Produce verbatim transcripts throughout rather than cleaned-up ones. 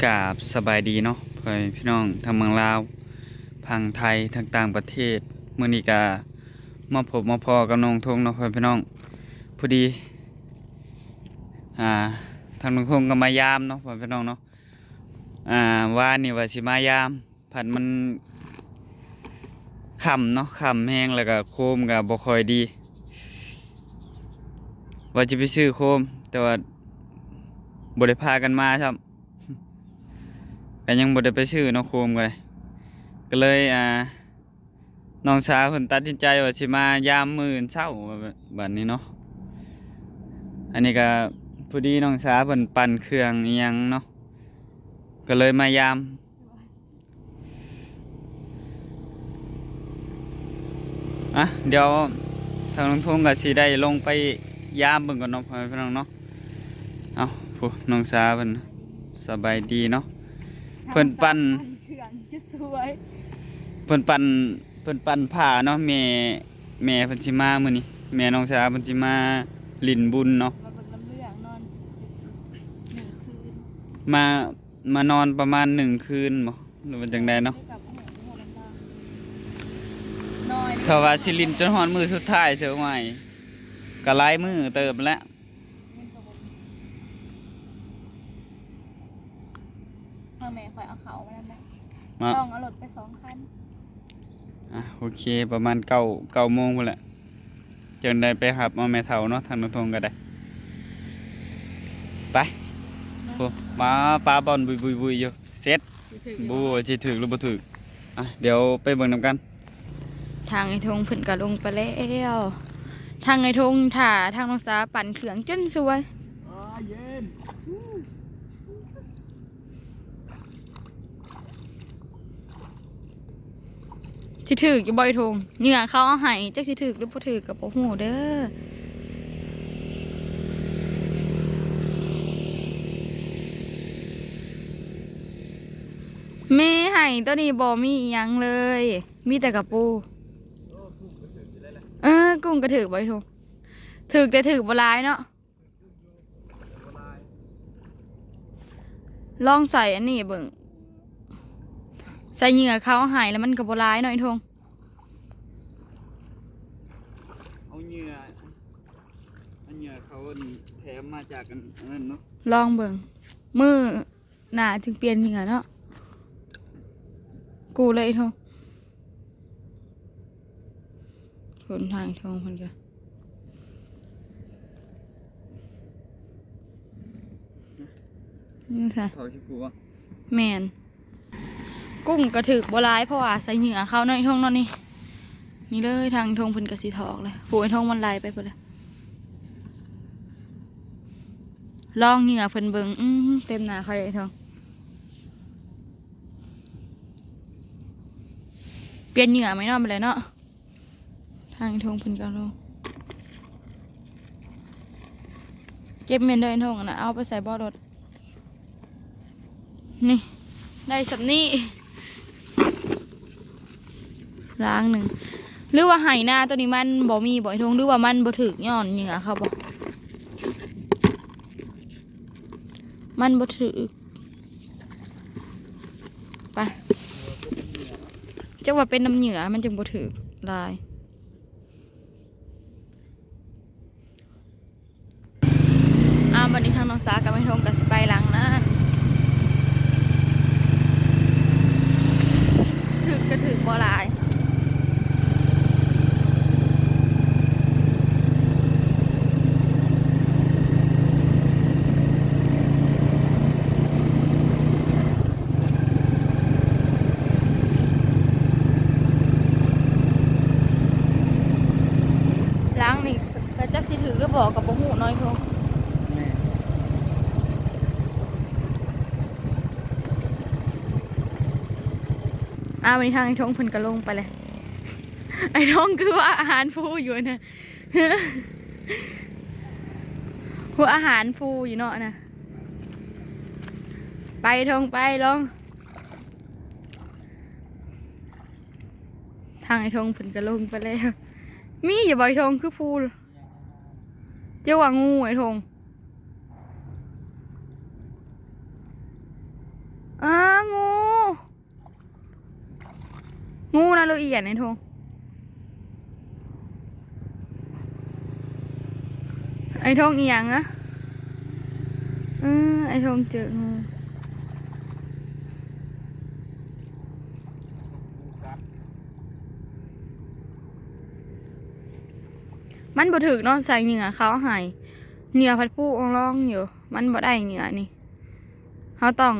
กราบสบายดีเนาะ พ่อแม่พี่น้องทางเมืองลาว ทางไทย ทางต่างประเทศ มื้อนี้ก็มาพบมาพ้อกับน้องทงเนาะ พ่อแม่พี่น้อง พอดี อ่า ทางน้องทงก็มายามเนาะ พ่อแม่พี่น้องเนาะ อ่า วานนี่ว่าสิมายาม พัดมันค่ำเนาะ ค่ำแฮง แล้วก็โคมก็บ่ค่อยดี ว่าสิไปซื้อโคม แต่ว่าบ่ได้พากันมาซ้ำ ก็ยังบ่ได้ไปซื้อเนาะ โคมก็ได้ ก็เลย อ่า น้องสาวเพิ่นตัดสินใจว่าสิมายามมื้อเช้า บัดนี้เนาะ อันนี้ก็พอดีน้องสาวเพิ่นปั่นเครื่องอิหยังเนาะ ก็เลยมายาม อ่ะ เดี๋ยวทางน้องทงก็สิได้ลงไปยามเบิ่งก่อนเนาะ พ่อแม่พี่น้องเนาะ เอ้า ผู้น้องสาวเพิ่น สบายดีเนาะ เพิ่นปั่น ปั่นเครื่องจะสวย เพิ่นปั่น เพิ่นปั่นผ้าเนาะ แม่ แม่เพิ่นสิมามื้อนี้ แม่น้องสาวเพิ่นสิมาหลิ้นบุญเนาะ มาเบิ่งลำเรื่องนอนหนึ่งคืน มา มานอนประมาณหนึ่งคืนบ่ หรือว่าจั่งใดเนาะ ได้กลับหัวหัวลำเรื่องนอน ถ้าว่าสิหลิ้นจนฮอดมื้อสุดท้ายเสียใหม่ ก็หลายมื้อเติบแล้ว เงินก็บ่มี ทางแม่ข่อยเอาเขามาแล้วแม่ มา ต้องเอารถไปสองคัน อ่ะ โอเค ประมาณเก้า เก้าโมงพุ้นแหละ จั่งได้ไปรับเอาแม่เฒ่าเนาะ ทางน้องทงก็ได้ ไป โอ้ มาปาบอลบุยๆๆอยู่ เสร็จ สิถืกอยู่ บ่ บ่ สิถืกหรือบ่ถืก อ่ะ เดี๋ยวไปเบิ่งนำกัน ทางไอ้ทงเพิ่นก็ลงไปแล้ว ทางไอ้ทงถ่าทางน้องสาปั่นเครื่องจนสวย อ่า เย็น สิถืกอยู่บ่ไอ้ทง เหยื่อเขาเอาให้ จักสิถืกหรือบ่ถืกก็บ่ฮู้เด้อ แม่ให้ตัวนี้บ่มีอิหยังเลย มีแต่กะปู เออ กุ้งก็ถืกบ่ไอ้ทง ถืกแต่ถืกบ่หลายเนาะ ลองใส่อันนี้เบิ่ง ใส่เหยื่อเขาให้แล้วมันก็บ่หลายเนาะไอ้ทง เอาเหยื่อ เอาเหยื่อเขาแถมมาจากอันนั้นเนาะ ลองเบิ่ง มื้อหน้าจึงเปลี่ยนเหยื่อเนาะ กู้เลยไอ้ทง หนทางทงเพิ่นก็ นี่ค่ะ เขาสิกลัว แม่น กุ้งก็ถืกบ่หลาย เพราะว่าใส่เหยื่อเขาเนาะไอ้ทงเนาะนี่ นี่เลยทางทงเพิ่นก็สิถอกเลย ผู้ไอ้ทงมันไหลไปพุ้นเลย ลองเหยื่อเพิ่นเบิ่ง อื้อหือ เต็มหน้าเขาเลยไอ้ทง เปลี่ยนเหยื่อใหม่เนาะ ไปเลยเนาะ ทางทงเพิ่นก็ลง เก็บแม่นเด้อไอ้ทงนะ เอาไปใส่บ่อรถ นี่ ได้ส่ำนี้ ล้างหนึ่ง หรือว่าไหนาตัวนี้มันบ่มีบ่ไอ้ทง หรือว่ามันบ่ถืกย้อนเหยื่อเขาบ่ มันบ่ถืก ไป จักว่าเป็นน้ำเหยื่อมันจึงบ่ถืกหลาย อ่า บัดนี้ทางน้องสากับไอ้ทงก็สิไปหลังนั้น ถืกก็ถืกบ่หลาย หลังนี่ก็จักสิถืกหรือบ่ก็บ่ฮู้เนาะไอ้ทง แม่ อ่า ไปทางไอ้ทงเพิ่นก็ลงไปเลย ไอ้ทงคือว่าอาหารฟูอยู่นะ หัวอาหารฟูอยู่เนาะนะ ไปทงไปลอง ทางไอ้ทงเพิ่นก็ลงไปแล้ว มีอยู่บ่ไอ้ทงคือฟู เจ้าว่างูไอ้ทง อ้า งู งูนะ ลูกเอียน ไอ้ทง ไอ้ทงเอียงอะ เออ ไอ้ทงเจองู มันบ่ถืกเนาะ ใส่เหยื่อเขาให้ เหยื่อพัดผู้อ่องลองอยู่ มันบ่ได้เหยื่อนี่ เขาต้อง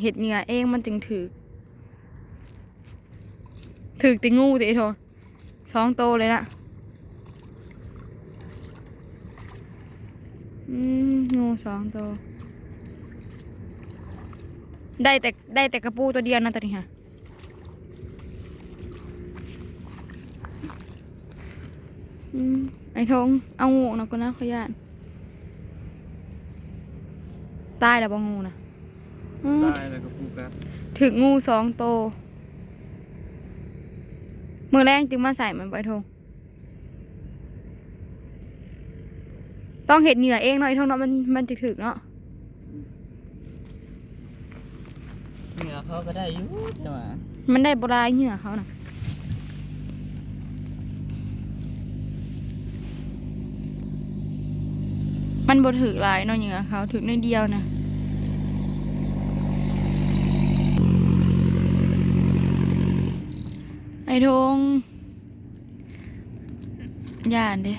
เฮ็ดเหยื่อเองมันจึงถืก ถืกแต่งูติโท สองโตเลยนะ อืม งูสองโต ได้แต่ ได้แต่กระปูตัวเดียวนะตอนนี้ค่ะ อืม ไอ้ทง เอางูนะกูนะ ขอย้าน ตายแล้วบ่งูนะ อืม ตายแล้วก็ปูกัด ถืกงูสองโต มื้อแลงจึงมาใส่มันบ่ ไอ้ทง ต้องเฮ็ดเหยื่อเองเนาะ ไอ้ทงเนาะ มัน มันจะถืกเนาะ เหยื่อเขาก็ได้อยู่ แต่ว่า มันได้บ่หลายเหยื่อเขานะ มันบ่ถืกหลายเนาะ เหยื่อเขาถืกน้อยเดียวนะ ไอ้ทง ย้านเด้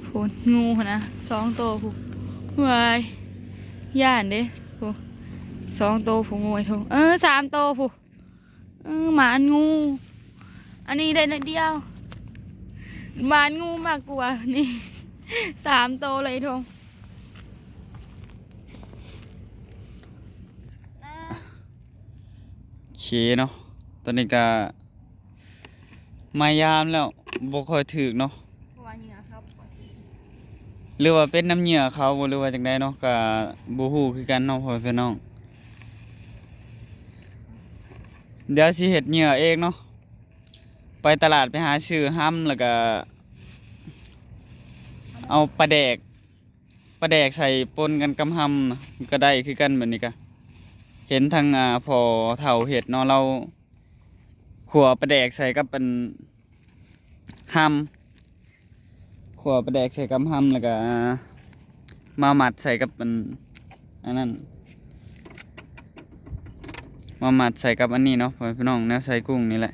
โห งูหั้นนะ สองโตพุ้น วาย ย้านเด้ โห สองโตพุ้น งู ไอ้ทง เออ สามโตพุ้น เออ หมานงู อันนี้ได้นิดเดียว หมานงูมากกว่า นี่ สามโตเลย ไอ้ทง โอเคเนาะ ตอนนี้ก็ มายามแล้ว บ่ค่อยถืกเนาะ เพราะว่าเหยื่อเขาบ่ค่อยถืก หรือว่าเป็นน้ำเหยื่อเขาบ่ หรือว่าจั่งใดเนาะ ก็บ่ฮู้คือกันเนาะ พ่อแม่พี่น้อง เดี๋ยวสิเฮ็ดเหยื่อเองเนาะ ไปตลาดไปหาซื้อฮำ แล้วก็ เอาปลาแดก ปลาแดกใส่ปนกันกับฮำนะ ก็ได้คือกัน แบบนี้ก็ เห็นทาง อ่า พ่อเฒ่าเฮ็ดเนาะ ลาวขั่วปลาแดกใส่กับอันฮำ ขั่วปลาแดกใส่กับฮำ แล้วก็ อ่า มาหมัดใส่กับอัน อันนั้น มาหมัดใส่กับอันนี้เนาะ พ่อแม่พี่น้อง แนวใส่กุ้งนี่แหละ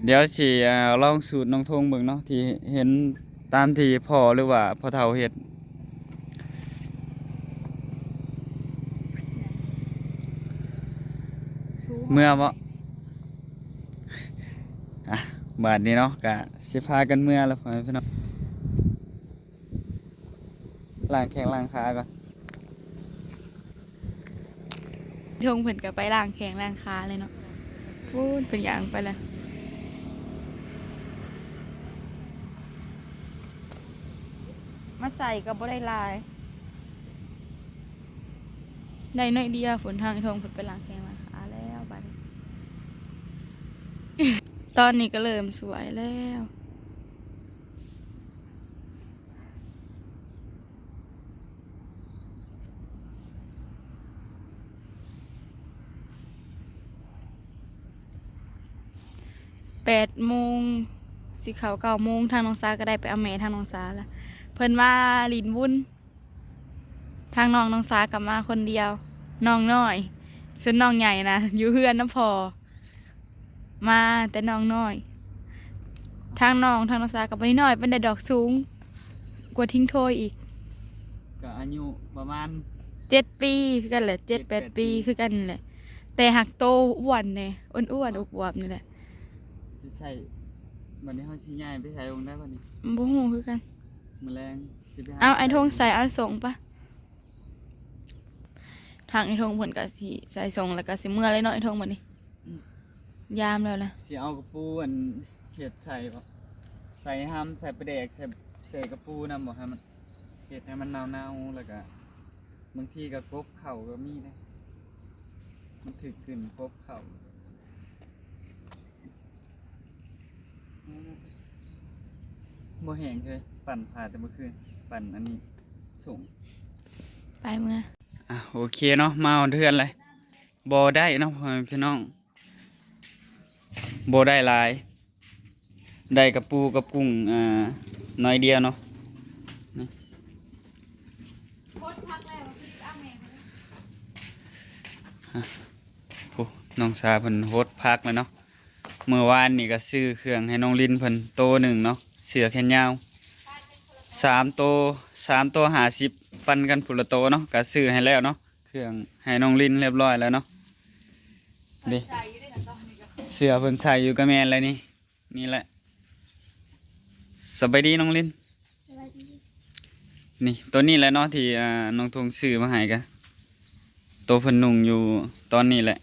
เดี๋ยวสิ อ่า ลองสูตรน้องทงเบิ่งเนาะ ที่เห็นตามที่พ่อหรือว่าพ่อเฒ่าเฮ็ด เมือบ่ อ่ะ บาดนี้เนาะ ก็สิพากันเมือแล้ว พ่อแม่พี่น้อง ล้างแข้งล้างขาก่อน ทงเพิ่นก็ไปล้างแข้งล้างขาเลยเนาะ พู้นเพิ่นย่างไปแล้ว มาใส่ก็บ่ได้หลาย ได้น้อยเดียว ฝนทางทงเพิ่นไปล้างแข้งล้างขาแล้วบัดนี้ ตอนนี้ก็เริ่มสวยแล้ว แปดโมง สิเข้าเก้าโมง ทางน้องสาก็ได้ไปเอาแม่ทางน้องสาแล้ว เพิ่นมาหลิ้นวุ้น ทางน้องน้องสาก็มาคนเดียว น้องน้อย ส่วนน้องใหญ่นะ อยู่เฮือนนำพ่อ มาแต่น้องน้อย ทางน้องทางน้องสาก็บ่ได้น้อยปานใดดอก สูงกว่าทิ้งโทยอีก ก็อายุประมาณ เจ็ดปีคือกันแหละ เจ็ดแปด เจ็ดแปดปี ปีคือกันแหละ แต่หักโตอ้วนแน่ อ้วนๆ อวบๆ นี่แหละ สิใส่ บัดนี้เฮาสิย้ายไปใส่วงได้บัดนี้ บ่ฮู้คือกัน มื้อแลงสิไปหา เอาไอ้ทงใส่ เอาส่งปะ ทางไอ้ทงเพิ่นก็สิใส่ส่งแล้วก็สิเมือเลยเนาะ ไอ้ทงบัดนี้ อืม ยามแล้วล่ะ สิเอากระปูอันเฮ็ดใส่บ่ ใส่ฮำ ใส่ปลาแดก ใส่ ใส่กระปูนำบ่ ให้มัน เฮ็ดให้มันเน่าๆ แล้วก็ บางทีก็กบเข้าก็มีนะ มันถืกกลิ่นกบเข้า บ่แห้งเลย ปั่นผ่าแต่เมื่อคืน ปั่นอันนี้ส่ง ไปเมือ อ่ะ โอเคเนาะ มาฮอดเฮือนเลย บ่ได้เนาะ พ่อแม่พี่น้อง บ่ได้หลาย ได้กะปูกับกุ้ง อ่า น้อยเดียวเนาะ นี่ โอ้ น้องสาวเพิ่นหดผักแล้วเนาะ มื้อวานนี่ก็ซื้อเครื่องให้น้องลินเพิ่นโตหนึ่งเนาะ เสื้อแขนยาว สามโต สามโตห้าสิบ ปันกันผู้ละโตเนาะ ก็ซื้อให้แล้วเนาะ เครื่องให้น้องลินเรียบร้อยแล้วเนาะ เด้ เสื้อเพิ่นใส่อยู่ก็แม่นแล้วนี่ นี่แหละ สบายดีน้องลิน สบายดี นี่ ตัวนี้แหละเนาะที่ อ่า น้องทงซื้อมาให้กะ ตัวเพิ่นนุ่งอยู่ตอนนี้แหละ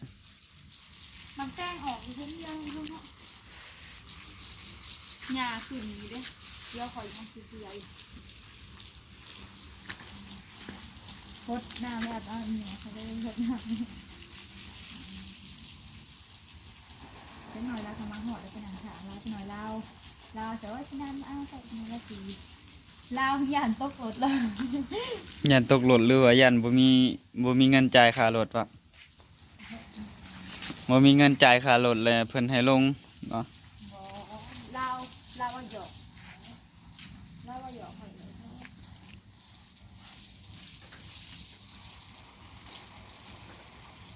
มันแจ้งออกอยู่เพิ่นยังเพิ่นเนาะ หญ้าขึ้นอยู่เด้ เดี๋ยวขอยมาซื้อเกลืออีก พดน้ำแล้วเอาเนี่ยเขาได้พดน้ำ เล็กน้อยลาวก็มาฮอดแล้วก็นั่งถ่าลาว เล็กน้อยลาว ลาวจะว่าสินั่นเอาใส่มือละสี ลาวย้านตกรถเลย ย้านตกรถหรือว่าย้านบ่มี บ่มีเงินจ่ายค่ารถวะ บ่มีเงินจ่ายค่ารถแล้วเพิ่นให้ลงเนาะ บ่ ลาว ลาวว่าหยอก ลาวว่าหยอกข้อยเลย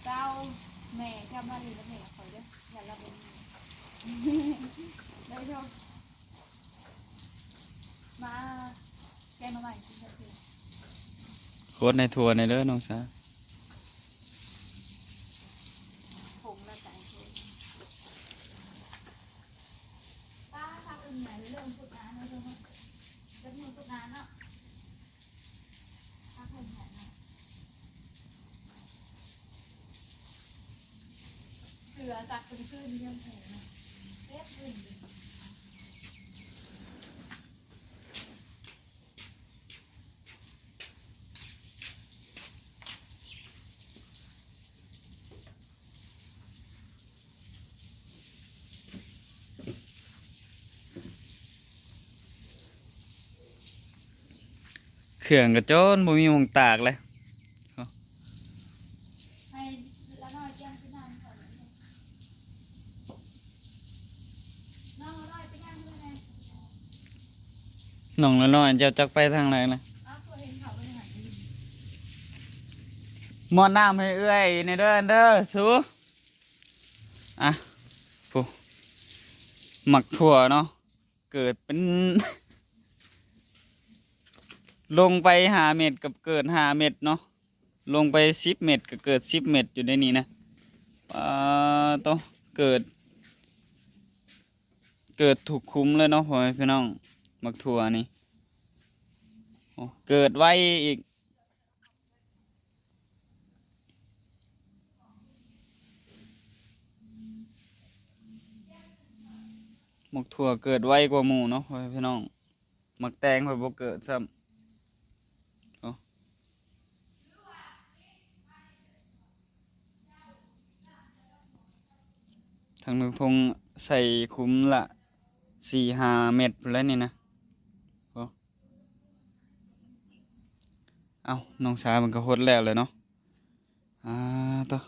เจ้า แม่เจ้ามาลีกับแม่ข้อยเด้อ อย่าละบ่มี ได้ชม มาแกงหน่อไม้กินกันเถอะ โคตรในทัวร์ในเด้อน้องสาว ผงละสายโทน ป้าพาไปเหนื่อยเรื่องพุทธาเนาะ เรื่องพุทธาเนาะ พาไปเหนื่อยเนาะ เสือจากเป็นคลื่นเรื่องแพงเนาะ เรียบรื่นดี เครื่องกะจนบ่มีหม่องตากเลย ให้ละน้อยเตรียมไปนั่งก่อน น้องละน้อยไปนั่งด้วยไง น้องละน้อยเจ้าจักไปทางไหนล่ะ อ้าว ตัวเห็นเขาไปทางไหน หม้อน้ำให้เอื้อยในเด้อ เด้อสู อ่ะ ผู้ หมักถั่วเนาะ เกิดเป็น ลงไปห้าเมตรกับเกิดห้าเมตรเนาะ ลงไปสิบเมตรก็เกิดสิบเมตรอยู่ในนี้นะ อ่า โต เกิด เกิดถูกคุ้มเลยเนาะ พ่อแม่พี่น้อง หมักถั่วนี่ โอ้ เกิดไวอีก หมากถั่วเกิดไวกว่าหมู่เนาะ พ่อแม่พี่น้อง หมากแตงข้อยบ่เกิดซ้ำ โอ้ ทางลุงทงใส่คุ้มละสี่ห้าเม็ดพู้นแหล้วนี่นะ โอ้ เอ้า น้องสาวมันก็หดแล้วเลยเนาะ อ่า ต่อ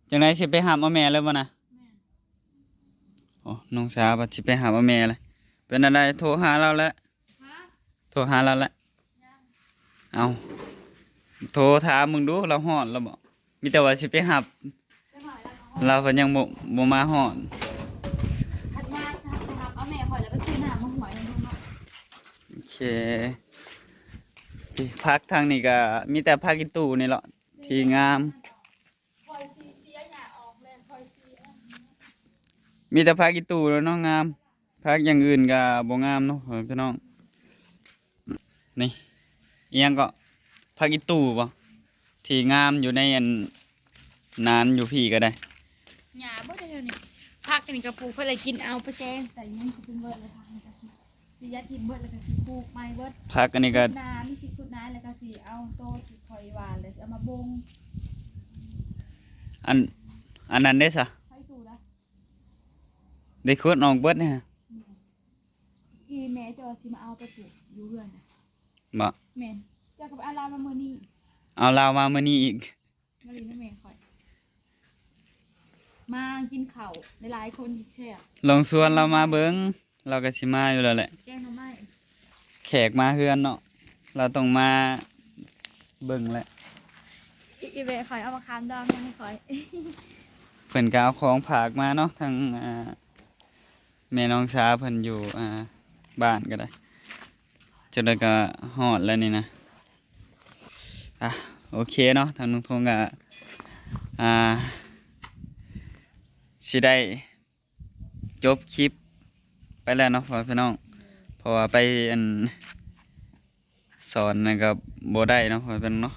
จังได๋สิไปหาเอาแม่แล้วบ่นะ แม่น โอ้ น้องสาวว่าสิไปหาเอาแม่แล้ว เป็นอะไร โทรหาเราแล้ว ฮะ โทรหาเราแล้ว ยัง เอา โทรถามมึงดู เราฮอดแล้วบ่ มีแต่ว่าสิไปหับ จักหน่อยแล้วก็ฮอด เราเพิ่นยังบ่ บ่มาฮอด คันมา คันมาเอาแม่ข่อยแล้วไปซื้อน้ำมาหวยให้เบิ่งเนาะ โอเค พี่ ผักทางนี้ก็มีแต่ผักอีตู่นี่แหละ ที่งาม ข่อยสิเสียหญ้าออกแล้ว ข่อยสิ มีแต่ผักอีตู่แล้วเนาะงาม ผักอย่างอื่นก็บ่งามเนาะ เออ พี่น้อง นี่ อิหยังก็ ผักอีตู่บ่ ที่งามอยู่ในอันนานอยู่พี่ก็ได้ หญ้าเบิดเดี๋ยวนี้ ผักอันนี้ก็ปลูกเพิ่นเลยกินเอาไปแกง แต่ยังสิเป็นเบิดเลย ผักนี่ก็สิ สิยาทิ่มเบิดแล้วก็สิปลูกใหม่เบิด ผักอันนี้ก็ ขุดนา มีสิขุดนาแล้วก็สิเอาโตที่ข่อยหว่านแล้วสิเอามาบ่ง อัน อันนั้นเด้ซะ ไผสู่ละ ได้ขุดออกเบิดเนี่ย อืม อีแม่เจ้า ก็สิมาเอาไปปลูกอยู่เฮือนนะ บ่ แม่น เจ้าก็ไปเอาลาวมามื้อนี้ เอาลาวมามื้อนี้อีก มาเล่นนำแม่ข่อย มากินข้าวหลายๆคนแซ่บ ลองชวนลาวมาเบิ่ง ลาวก็สิมาอยู่แล้วแหละ แกงหน่อไม้ แขกมาเฮือนเนาะ ลาวต้องมาเบิ่งแหละ อีอีแม่ข่อยเอามะขามดองมาให้ข่อย เพิ่นก็เอาของฝากมาเนาะ ทั้ง อ่า แม่น้องสาเพิ่นอยู่ อ่า บ้านก็ได้ จั่งใด๋ก็ฮอดแล้วนี่นะ อ่ะ โอเคเนาะ ทางลุงทงก็ อ่า สิได้จบคลิปไปแล้วเนาะ พ่อแม่พี่น้อง เพราะว่าไปอัน สอนนั่นก็บ่ได้เนาะ พ่อแม่พี่น้องเนาะ